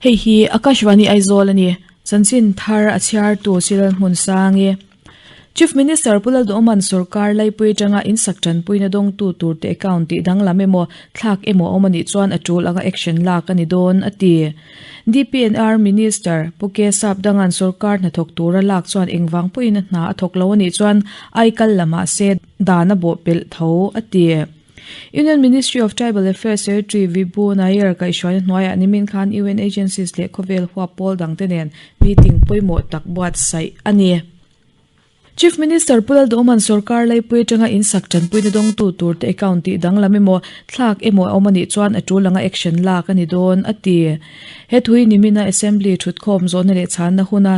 Hei hi Akashvani Aizawl a ni. Chanchin thar a chhiartu Cyril Hmunsangi. Chief Minister Pu Lalduhawman sorkar laipui atanga insak tanpuina dawngtu turte account tih danglam emaw thlak emaw a awm a nih chuan a tul anga action lak a ni dawn a ti. DPNR Minister Pu K Sapdanga'n sorkar hnathawk tura lak chuan engvang pawhin a hna a thawk lo a nih chuan aikal la mahse dan a bawhpelh tho a ti. Union Ministry of Tribal Affairs Secretary Vibhu Nair kaihhruaina hnuaiah nimin khan UN agencies leh khawvel huap pawl dangte nen meeting pawimawh tak buatsaih a ni. Chief Minister Pu Lalduhawman sorkar laipui atanga insak tanpuina dawngtu turte account tih danglam emaw thlak emaw a awm a nih chuan a tul anga action lak a ni dawn a ti. He thui nimina Assembly thutkhawm zawhna leh chhanna huna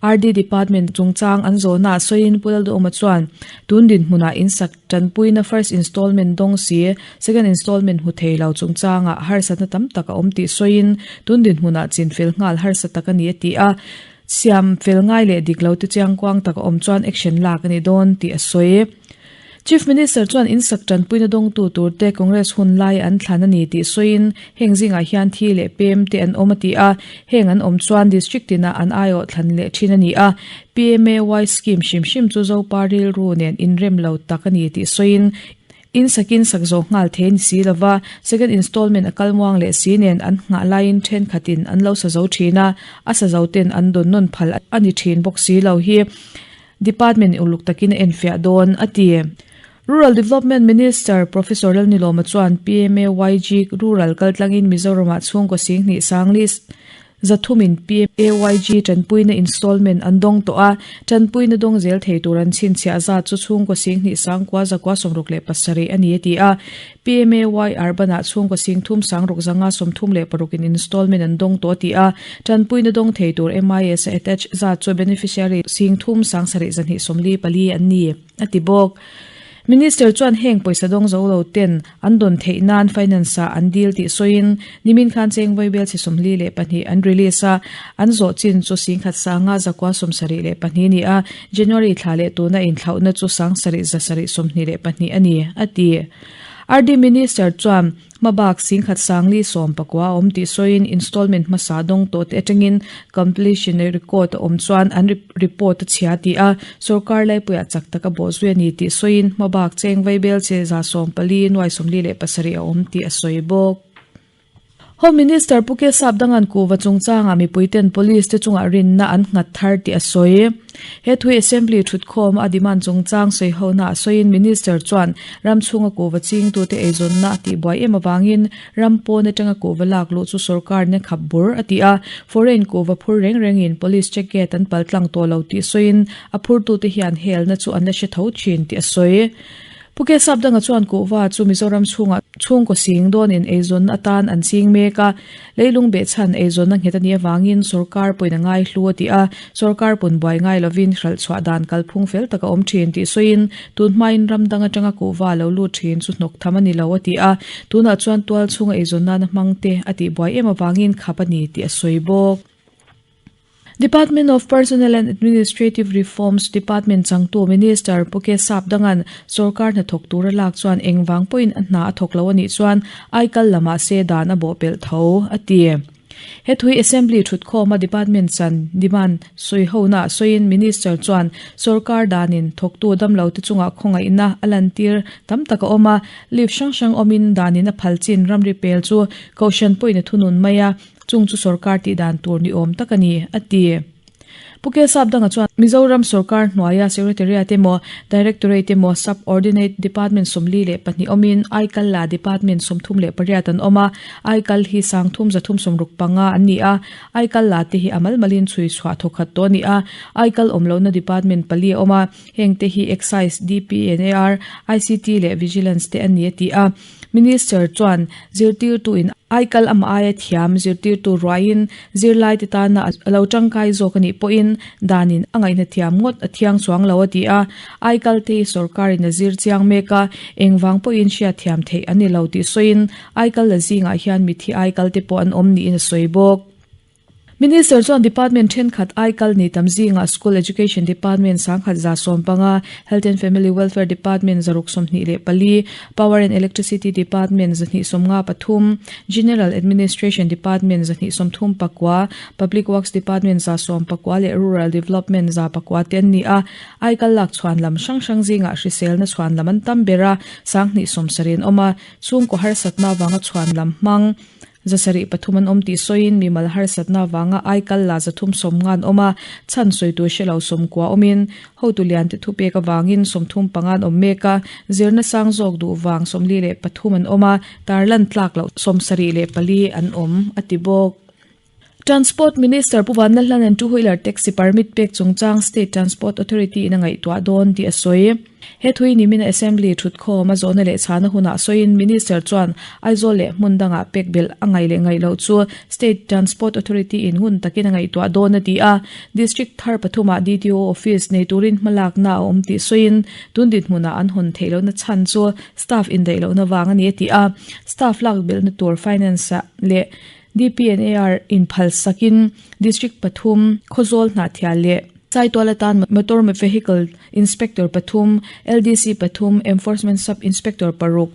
RD Department chungchang an zawhnaah sawiin Pu Lalduhawma chuan tun dinhmunah insak tanpuina first installment dawng si, second installment hmu thei lo chungchangah harsatna tam tak a awm tih sawiin tun dinhmunah chinfel nghal harsa tak a ni a ti a, siam fel ngai leh dik lo te chiangkuang tak a awm chuan action lak a ni dawn tih a sawi. Chief Minister chuan insak tanpuina dawngtu turte Congress hun lai an thlan a ni tih sawiin heng zingah hian thi leh pem te an awm a ti a, heng an awm chuan district tinah an aiawh thlan leh thin a ni a, PMAY scheme hrim hrim chu Zopa rilru nen inrem lo tak a ni tih sawiin insakin sak zawh nghal thei a ni si lova, second installment a kal muang leh si nen an nghah laiin thenkhatin an lo sa zo thin a, a sa zo ten an dawn nawn phal a ni thin bawk si lo hi. Department uluk takin a enfiah dawn, a ti. Rural Development Minister Professor Lalnilawma chuan PMAYG Rural kaltlangin Mizoramah chhungkaw singhnih sang list zathumin PMAYG tanpuina installment an dawng tawh a, tanpuina dawng zel thei tur an chhinchhiah zat chu chhungkaw singhnih sangkua zakua 67 a ni a ti a. PMAY Urban-ah chhungkaw sing thum sang ruk zanga 36 in installment an dawng tawh a ti a, tanpuina dawng thei tur MIS a attach zat chu beneficiary sing thum sang sarih zahnih 44 an ni, a ti bawk. Minister chuan heng pawisa dawng zo lo ten an dawn theih nan finance-ah an dil tih sawiin nimin khan cheng vawi bel chhe 42 an release a, an zawh chin chu singkhat sanga zakua 72 a ni a, January thla leh tuna inthlauhna chu sang sarih za sarih 22 a ni, a ti. RD Minister chuan hmabak singkhat sangli 14 a awm tih sawiin installment hmasa dawng tawh te atangin completion record a awm chuan an report a chhia tih a, sorkar laipuiah chak tak a bawh zui a ni tih sawiin hmabak cheng vaibel che za 14 nuai 47 a awm tih a sawi bawk. Home Minister Pu K Sapdanga'n kuhva chungchangah mipuiten Police te chungah rinna an nghat thar tih a sawi. He thui Assembly thutkhawm a demand chungchang sawihonaah sawiin Minister chuan ram chhunga kuhva chingtute eizawnna a tihbuai em avangin ram pawn atanga kuhva lak luh chu sorkar in a khap bur a ti a, foreign kuhva phur reng rengin Police check gate an paltlang tawh lo tih sawiin a phurtute hian helna chu an la hre tho thin tih a sawi. Pu K Sapdanga chuan kuhva chu Mizoram chhungah chhungkaw sing dawnin eizawnna atan an ching mek a, leilung behchhan eizawnna nghet a nih avangin sorkar pawhin a ngai hlu a ti a, sorkar pawn buai ngai lovin hralhchhuah dan kalphung fel tak a awm thin tih sawiin tun hmain ram dang atanga kuhva lo lut thin chu hnawk tham a ni lo a ti a, tunah chuan tual chhunga eizawn nana hmangte a tihbuai em avangin khap a ni tih a sawi bawk. Department of Personnel and Administrative Reforms Department changtu Minister Pu K Sapdanga'n sorkar hnathawk tura lak chuan engvang pawhin a hna a thawk lo a nih chuan aikal lamah se dan a bawhpelh tho, a ti. He thui Assembly thutkhawma Department chan demand sawihona sawiin Minister chuan sorkar danin thawktu damlote chungah khawngaihna a lantir tam tak a awm a, leave hrang hrang awmin danin a phal chin ramri pel chu Kohhran pawhin a thunun mai a, Chung chu sorkar tih dan tur ni awm tak a ni, a ti. Pu K Sapdanga chuan Mizoram sorkar hnuaia Secretariat emaw, Directorate emaw, Sub-ordinate Department 42 awmin Aikal la Department 38 an awm a, Aikal hi 3 365 an ni a, Aikal la te hi a mal malin chhui chhuah thawkhat tawh a ni a, Aikal awm lohna Department pali a awm a, hengte hi Excise, DPNAR, ICT leh Vigilance te an ni a ti a. Minister chuan zirtirtuin aikal amah aia thiam zirtirtu ruaiin zirlaite tana a lo tangkai zawk a nih pawhin danin a ngaihna thiam ngawt a thiang chuang lo a ti a, aikal te hi sorkarin a zir chiang mek a, engvang pawhin hriatthiam theih a ni lo tih sawiin aikal la zingah hian mithi aikal te pawh an awm niin a sawi bawk. Minister chuan Department thenkhat aikal ni tam zingah School Education Department 1115, Health and Family Welfare Department 624, Power and Electricity Department 253, General Administration Department 239, Public Works Department 119 leh Rural Development 900 te an ni a. Aikal lak chhuan lam hrang hrang zingah hriselna chhuan lam an tam ber a, 270 an awm a, chhungkaw harsatna avanga chhuan lam hmang. 703 an awm tih sawiin mimal harsatna avanga aikal la 350 an awm a, chhan sawi tur hre lo 90 awmin hotu lian te thupek avangin 35 an awm mek a, zirna sang zawk duh vang 43 an awm a, tarlan tlak loh 74 an awm, a ti bawk. Transport Minister Pu Vanlalhlanan two wheeler taxi permit pek chungchang State Transport Authority in a ngaihtuah dawn tih a sawi. He thui nimin a Assembly thutkhawm a zawhna leh chhana hunah sawiin Minister chuan Aizawl leh hmun dangah pek belh a ngaih leh ngaih loh chu State Transport Authority in ngun takin a ngaihtuah dawn a ti a. District thar pathumah DTO office nei turin hmalakna a awm tih sawiin tun dinhmunah an hawn theih lohna chhan chu staff indaih lohna vang a ni a ti a. Staff lak belhna tur finance ah leh DPNAR inphal sakin District pathum, Khawzawl Hnahthial leh Saitual atan Motor Vehicle Inspector pathum, LDC pathum, Enforcement Sub Inspector paruk,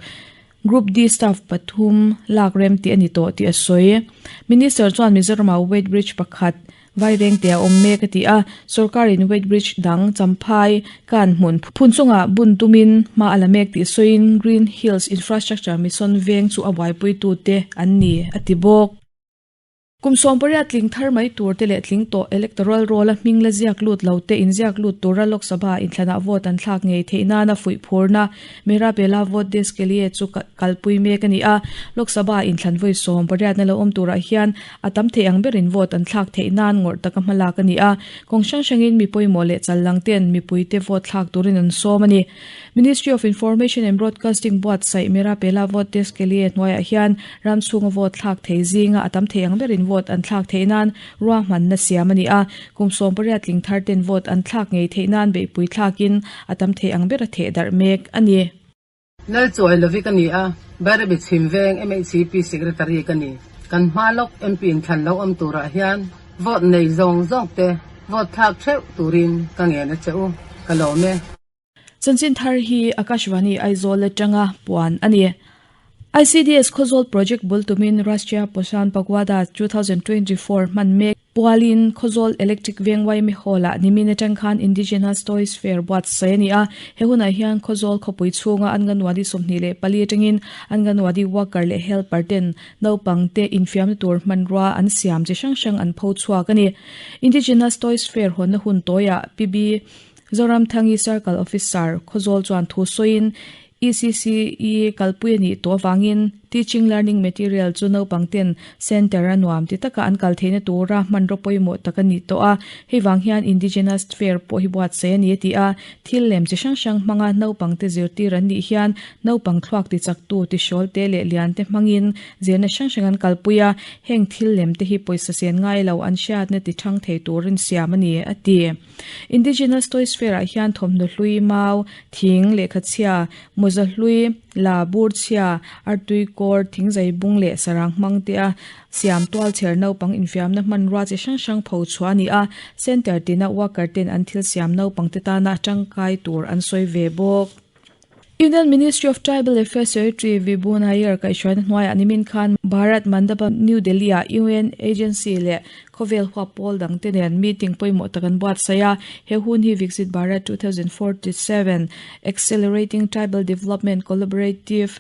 Group D staff pathum lak rem tih a ni tawh tih a sawi. Minister chuan Mizoramah Weight Bridge pakhat, Vairengte a awm mek a ti a, sorkarin weight bridge dang Champhai kan hmun phun chungah bun tumin hma a la mek tih sawiin Green Hills Infrastructure Mission veng chu a buaipuitute an ni a ti bawk. Kum 18 tling thar mai tur te leh tling tawh electoral roll a hming la ziak lut lo te inziak lut tura Lok Sabha inthlanah vote an thlak ngei theih nana fuih phurna Mera Pehla Vote Desh Ke Liye chu kalpui mek a ni a, Lok Sabha inthlan vawi 18 lo awm turah hian a tam thei ang berin vote an thlak theih nan ngawrh taka hmalak a ni a, kawng hrang hrangin mi pawimawh leh chal lang ten mipuite vote thlak turin an sawm a ni. Ministry of Information and Broadcasting buatsaih Mera Pehla Vote Desh Ke Liye hnuaiah hian ram chhunga vote thlak thei zinga a tam thei ang berin vote an thlak theih nan ruahmanna siam a ni a, kum 18 tling thar ten vote an thlak ngei theih nan beihpui thlakin a tam thei ang bera theh darh mek a ni. Lalchawi Lovi ka ni a, Bairabi Chhim Veng MHCP Secretary ka ni. Kan hma lawk MP inthlan lo awm turah hian vote nei zawng zawng te vote thlak theuh turin ka ngen a che u, ka lawm e. Chanchin thar hi Akashvani Aizawl atanga puan a ni. ICDS Khawzawl Project bul tumin Rashtriya Poshan Pakhwada 2024 hman mek pualin Khawzawl Electric Veng Yma Hall-ah nimin atang khan Indigenous Toys Fair buatsaih a ni a. He hunah hian Khawzawl khawpui chhunga Anganwadi 24 atangin Anganwadi worker leh helper ten naupangte infiamna tur hmanrua an siam chi hrang hrang an pho chhuak a ni. Indigenous Toys Fair hawnna hun tawiah PB Zoramthangi Circle Officer Khawzawl chuan thu sawiin ECCE kalpui a nih tawh avangin Teaching Learning Material chu naupang ten Centre a nuam ti taka an kal theihna tura hmanraw pawimawh tak a ni tawh a, hei vang hian Indigenous Fair pawh hi buatsaih a ni a ti a, thil lem chi hrang hrang hmanga naupang te zirtir an nih hian naupang thluak ti chaktu ti hrawl te leh lian te hmangin zirna hrang hrang an kalpui a, heng thil lem te hi pawisa sen ngai lo an hriatna ti thang thei turin siam a ni a ti. Indigenous Toys Fair-ah hian thawmhnaw hlui, mau, thing, lehkha chhia, mawza hlui, la, bur chhia, artui kawr, thingzai bung leh sarang hmang te a siam tual chher naupang infiamna hmanrua chi hrang hrang pho chhuah a ni a, centre tina worker ten an thil siam naupang te tana tangkai tur an sawi ve bawk. Union Ministry of Tribal Affairs Secretary Vibhu Nair kaihhruaina hnuaiah nimin khan Bharat Mandapam New Delhi-ah UN agency leh khawvel huap pawl dangte nen meeting pawimawh tak an buatsaih a. He hun hi Viksit Bharat 2047, Accelerating Tribal Development Collaborative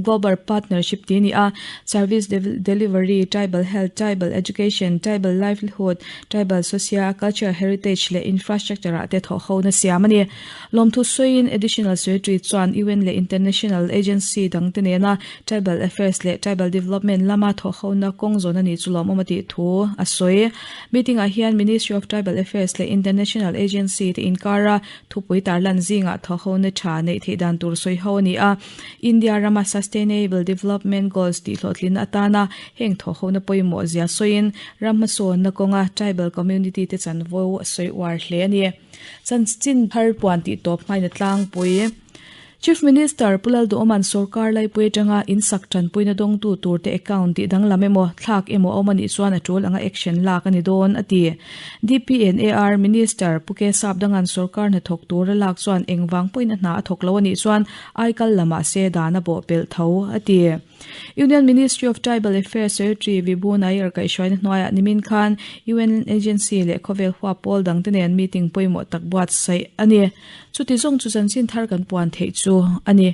Global Partnership tih a ni a. Service Delivery, Tribal Health, Tribal Education, Tribal Livelihood, Tribal Socia Cultural Heritage leh Infrastructure ah te thawhhona siam a ni. Lawmthu sawiin Additional Secretary chuan UN leh International Agency dangte nena Tribal Affairs leh Tribal Development lama thawhhona kawng zawn a nih chu lawmawm a tih thu a sawi. Meeting ah hian Ministry of Tribal Affairs leh International Agency te inkara thupui tarlan zingah thawhhona tha neih theih dan tur sawi ho a ni a. India rama Sustainable Development Goals tih hlawhtlinna atana heng thawhhona pawimawh zia sawiin ram hmasawnna kawnga tribal community te chanvo a sawi uar hle a ni. Chanchin thar puan tih tawp hmaina tlangpui. Chief Minister Pu Lalduhawma'n sorkar laipui atanga in sak tanpuina dawngtu turte account tih danglam emaw, thlak emaw a awm anih chuan a tul anga action lak a ni dawn, a ti. DPNAR Minister Pu K Sapdanga'n sorkar hnathawk tura lak chuan engvang pawhin a hna a thawk lo anih chuan aikal la mah se dan a bawhpelh tho, a ti. Union Ministry of Tribal Affairs Secretary Vibhu Nair kaihhruaina hnuaiah nimin khan UN agency leh khawvel huap pawl dangte nen meeting pawimawh tak buatsaih a ni. Chuti zawng chu chanchin thar kan puan theih chu a ni.